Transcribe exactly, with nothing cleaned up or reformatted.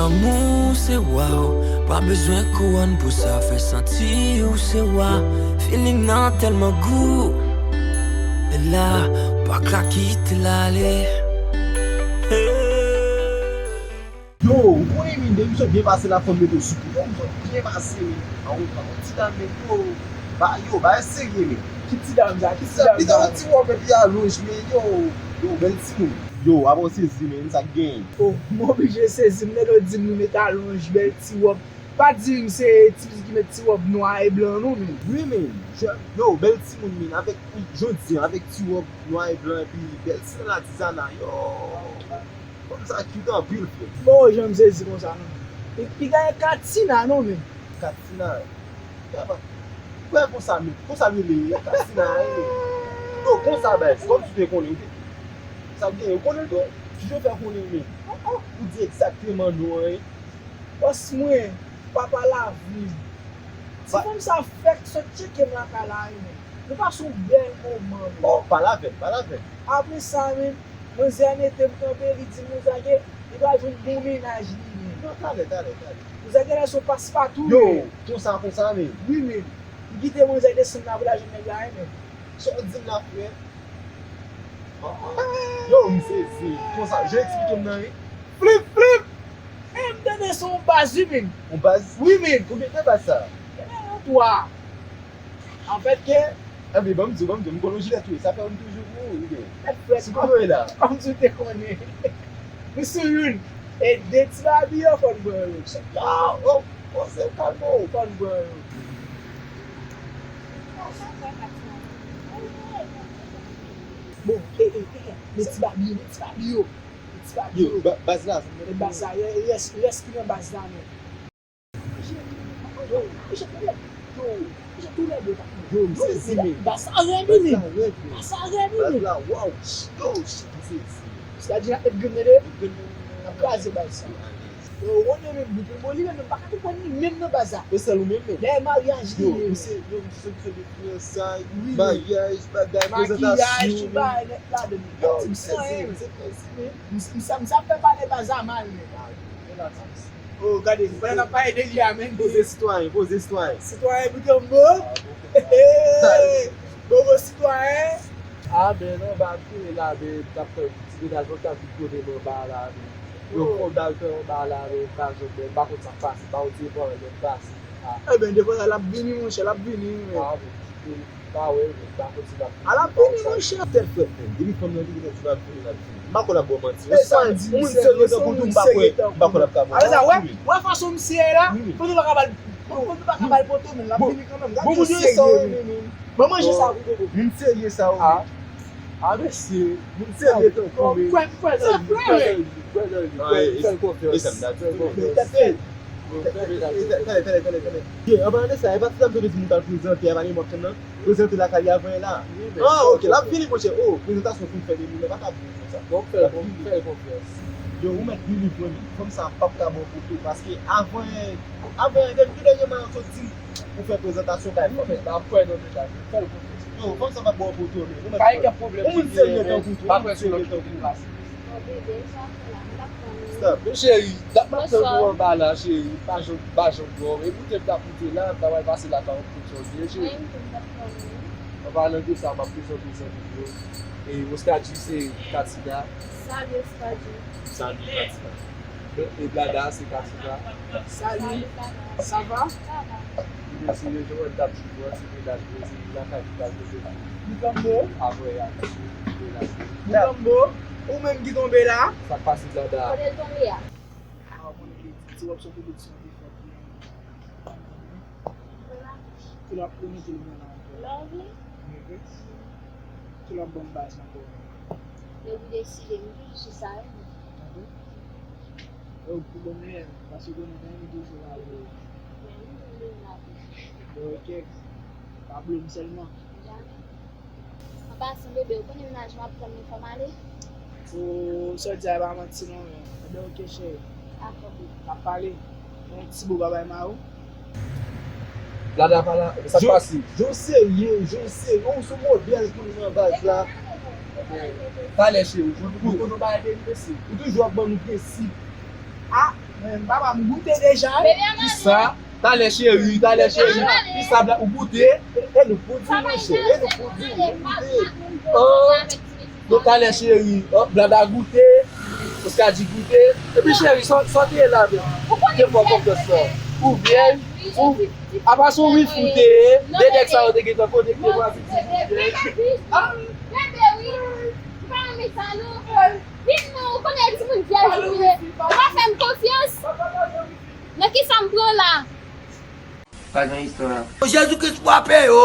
Lanmou se wa w, pa bezwen kouwòn pou sa, fè santi w se wa. Feeling nan tèlman gou, e la, pa ka kite l ale. Hey. Yo, ou konnen men, depi m sot byen pase la, fò m mete w sou kou. Yo, m sot byen pase men. An ou pran yon ti dam men, yo. Ba yo, ba serye men. Ki ti dam sa, ki ti dam sa? Li te yon ti wòb epi alonj men, yo. Yo, bèl timoun. Yo, apa w sezi men, sa k genyen? Oh, m oblije sezi, m nèg yo di m li met alonj, bèl ti wòb. Pa di m se ti pitit ki met ti wòb nwa e blan non men. Wi men, yo, bèl timoun men, avèk, jodi an, avèk ti wòb nwa e blan epi bèl ti nan latizana, yo. Fanm sa cute anpil frè. Bon, jan m sezi konsa non. Li, li genyen Katina non men. Katina. Papa, kwè konsa men. Konsa l rele Katina wi men. Non, konsa baz, kòmsi w te konnen, ou te. Sa k genyen, ou konnen l tou? Kijan w fè konnen l men? Ou di egzakteman non an wi. Bòs mwen, papa lavi. Ti fanm sa fèk sot tcheke m lakay la wi men. Nou pase yon bèl moman men. Oh, pale avè m, pale avè m. Apre sa men, manzè mete m kanpe, li di m konsa ke li pral jwenn bon mennaj li men. Non, talè, talè, talè. Konsa genlè se yon paspatou men. Yo, konsa, konsa men. Wi men. M kite manzè desann la pou l al jwenn nèg la wi men. Sa w di m la frè? Yo, m sezi. Konsa, jan w eksplike m nan wi. Flip, flip! E m tande se yon baz wi men. Yon baz? Wi men. Konbyen de baz sa? Genyen yon twa. Anfèt ke. Enben, ban m di w, ban m di w, m konn yon jilèt wi. Sa fè m toujou pou ou, wi men. Tèt frèt. Sou kote w ye la? Kòmsi w te konnen. M sou youn. E de ti babi yo fò n pran yo. Yo, oh, oh, se kalme w. Fò n pran yo. Bon, e, e, e, e, men ti babi yo, men ti babi yo, men ti babi yo. Yo, ba-, baz la, sa m gen. E baz la, rès, rès ki nan baz la, men. Yo, mesye, toulède, yo, mesye, toulède, yo, m sezi, men. Baz la rèd, wi, men. Baz la rèd, men. Baz la rèd, wi, men. Baz la, waw. Yo, shit, m sezi. Sa di ap met grenn nan de. Met grenn nan de. Ap kraze baz sa. Yo, Rone menm bout, bon, li menm, m pa ka konprann li menm nan baz la. E sèl ou menm, men. Dèyè maryaj li ye. Yo, misye, yo, misye, misye de fiyansay, maryaj, bagay, prezantasyon. Makiyaj, tout bagay nèt ladan. Yo, m sezi, m sezi, men. M, m, sa, m sa fè pale baz la mal, men. Oh, gade, pandan n ap pale de li a, men. Poze sitwayen, poze sitwayen. Sitwayen Boutonbo. Bobo sitwayen. A, ben non, ba vini la, ben, t ap fè ti menaj mwen k ap vin kote m anba la, men. Yo, fò dal fè anba la, men, m pa jwenn, men, m pa konn sa k pase, m pa konn si e pa anlè m pase. Eben, depi sa, l ap vini, monchè, l ap vini, men. A, men, m pa wè, men, m pa konn si l ap vini. A, l ap vini, monchè. Tèt frèt, men. Depi fanm nan vini, tèt frèt, l ap vini, l ap vini. M pa kwè l ap ba w manti. Wi, sa di, moun serye tankou m, m pa kwè, m pa kwè l ap ka ba w manti. Wè, wè fason misye ye la? Fanm nan pa ka ba l, fanm nan pa ka ba l poto, men l ap vini kanmenm. Gade moun serye, men. Ban manje sa pou Bobo. Moun serye sa, wi. A, mesye, moun serye tankou, men. Kwè, kwè nan li, kwè nan li, kwè nan li, kwè, fè l konfyans, fè l konfyans. Talè, talè, talè, talè. Ye, an palan de sa, e pa ti dam te di moun t al prezante a, pa gen mòt kannan? Prezante lakay li avan yè la. Wi, men. Ah, ok, l ap vini, monchè. Oh, prezantasyon fin fè depi lè, pa ka vini konsa. Bon, fè l, bon, fè l konfyans. Yo, ou mèt vini vre, men. Fanm sa p ap ka ba w poto, paske avan yè, avan yè, depi dènyèman yo sot di m pou fè prezantasyon kay fanm. Wi, men, m ap kwè nan menaj, fè l konfyans. Yo, fanm sa p ap ba w poto, men. Ou mèt. Pa gen pwoblèm. Ou moun serye tankou, ou moun serye tankou. Bon, bebe, sa fè la, m t ap tann ou. Stop. Cheri, dat m ap tann ou anba la, cheri. M pa janm, m pa janm wè w. E koute m t ap koute la, m ta pral pase lakay ou pou m sonje, cheri. Mwen tou, m t ap tann ou. An palan de sa, m ap prezante zanmi m yo. E Oscadji se Katina. Salut, Oscadji. Salut, Katina. E Blada se Katina. Salut. Ça va? Ça va. Li menm se rejon an, li t ap jwenn mwen, se menaj mwen, se lakay li t al pote pou li. Boutonbo. Apre, a, se menaj mwen. Boutonbo. Ou menm ki tonbe la? Sa k pase, Blada? Kote l tonbe a? Ah, bon, ok. Ti wòb soti bout sou te fè. Ki l ap remete l mwen la ankò? Love li? Mhm. Ki l ap ban m baz la ankò? Lè ou deside, m toujou sou sa, wi. Tande? Yo, pou bon mwen, paske konnen tan li toujou la pou ou. Men m toujou la pou ou. Bon, ok. Pa bliye m sèlman. Jamè. An pasan, bebe, ou konnen menaj mwen ap tann mwen, fò m ale? O, sa w di a, e pa manti non, men. Ebyen, ok, cheri. Dakò, bebe. N ap pale. Yon ti bo babay mari w. Blada pa la, sa k pase? Jan w serye, jan w serye, ou se yon modèl pou nou nan baz la. Talè, cheri, ou, ou, ou, ou toujou ap ban nou prensip. A, Men papa, m goute deja. Kisa? Talè cheri, talè cheri. Kisa bla ou goute? E nou pou di monchè, e nou pou di ou goute. Oh, nou talè cheri. Oh, blada goute. Oscar di goute. Epi cheri, sa w te ye la menm. Te fò konfyans lan. Ou vye, ou apa se yon wifi w te ye? De nèg sa yo te gentan konekte pou aviti. Ah. Bebe, wi. M pa renmen sa, non. Vin non, ou konnen timoun vyèj ou ye. Ou pa fè m konfyans. Nan kisa m pran la? Pa gen istwa. Jezi Kris frape yo.